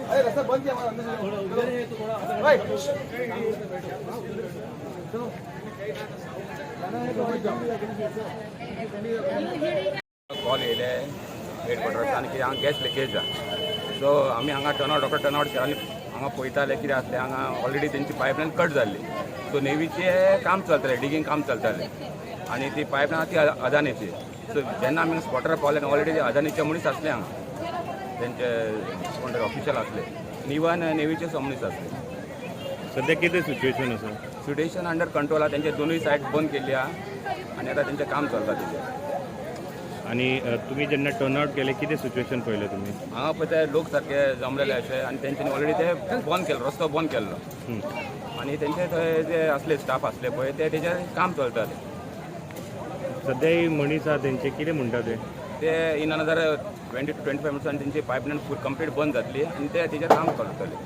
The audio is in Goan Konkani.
अरे, रास्ता बंद किया हमारा अंदर से। भाई, चलो। जाना है तो। कॉल येयले हेडक्वॉर्टर्सान की हांगा गॅस लिकेज आहा. सो आमी हांगा टर्नआउट, रोकडो टर्नआउट केला आनी हांगा पळयताले कितें आसलें. हांगा ऑलरेडी तेंची पायपलायन कट जाल्ली. सो नेवीचें काम चलतालें, डिगींग काम चलतालें आनी ती पायपलायन आहा ती अदानीची. सो जेन्ना आमी स्पॉटार पावले, ऑलरेडी अदानीचे मनीस आसले हांगा, तेंचे कोण तरी ऑफिशियल आसले आनी इवन नेवीचे मनीस आसले. सध्या कितें सिच्युएशन आसा? सिट्युएशन अंडर कंट्रोल आहा. तेंचे दोनूय सायड बंद केल्ली आहा आनी आतां तेंचें काम चलता तेजें. आनी तुमी जेन्ना टर्न आउट केले, कितें सिच्युएशन पळयलें तुमी? हांगा पळय ते लोक सारके जमलेले अशे आनी तेंच्यांनी ऑलरेडी ते बंद केलो, रस्तो बंद केल्लो आनी तेंचे थंय जे आसले, स्टाफ आसले पळय, ते तेजेर काम चलताले. सध्या ही मनीस आहा, तेंचे कितें म्हणटा ते? ते in another 20 to 25 मिनट्सान तेंची पायपलायन फूल कंप्लीट बंद जातली आनी ते तेजेर काम करतले.